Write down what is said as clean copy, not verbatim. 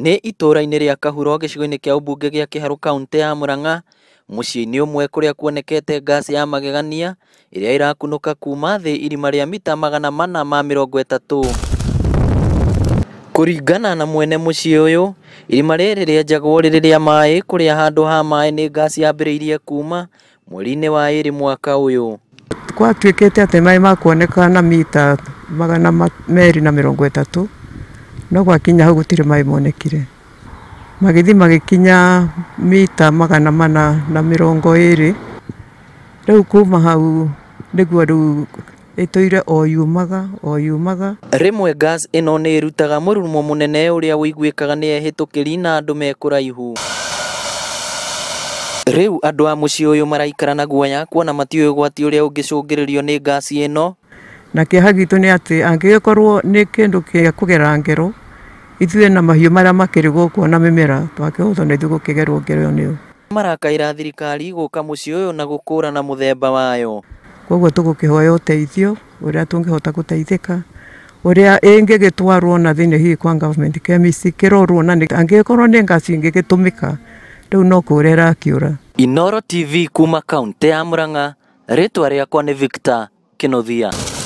Nĩ itũũra-inĩ rĩa Kahuro gĩcigo-inĩ kĩa ũmbunge gĩa Kĩharũ kauntĩ ya Murang'a mũciĩ-inĩ ũmwe kũrĩa kuonekete ngasi ya magegania ĩrĩa ĩrakunũka kuma thĩ irima rĩa mita 430. Kũringana na mwene mũciĩ ũyũ, irima rĩrĩ rĩenjagwo rĩrĩ rĩa maĩ kũrĩa handũ ha maĩ nĩ ngasi yambĩrĩirie kuma mweri-inĩ wa ĩrĩ mwaka ũyũ. Gwatuĩkĩte atĩ maĩ makuoneka na mita 230, no gwakinya hau gũtirĩ maĩ monekire. Magĩthiĩ magĩkinya mita 420, rĩu kuma hau nĩguo rĩu ĩtũire o yumaga o yumaga. Rĩmwe gas ĩno nĩ ĩrutaga mũrurumo mũnene ũrĩa ũiguĩkaga nĩ ehĩtũkĩri na andũ me kũraihu. Rĩu andũ a mũciĩ ũyũ maraikara na guoya kuona matiũĩ ũgwati ũrĩa ũngĩcũngĩrĩrio nĩ ngasi ĩno. Na kĩeha gitũ nĩ atĩ angĩgĩkorwo nĩ kĩndũ kĩa kũgera ngero, ithuĩ na mahiũ marĩa makĩrĩ gũkũ na mĩmera twakĩhotwo nĩ ithuĩ gũkĩgerwo ngero nĩyo. Marakaĩra thirikari gũka mũciĩ ũyũ na gũkũrana mũthemba wayo. Koguo tũgũkĩhoya ũteithio ũrĩa tũngĩhota gũteithĩka, ũrĩa ĩngĩgĩtwarwo na thĩinĩ hihi kwa government chemist kĩrorwo na angĩgĩkorwo nĩ ngasi ĩngĩgĩtũmĩka rĩu no kũũra ĩrakĩũra. Inooro TV kuma kaunti ya Murang'a, rĩtwa rĩakwa nĩ Victor Kĩnuthia.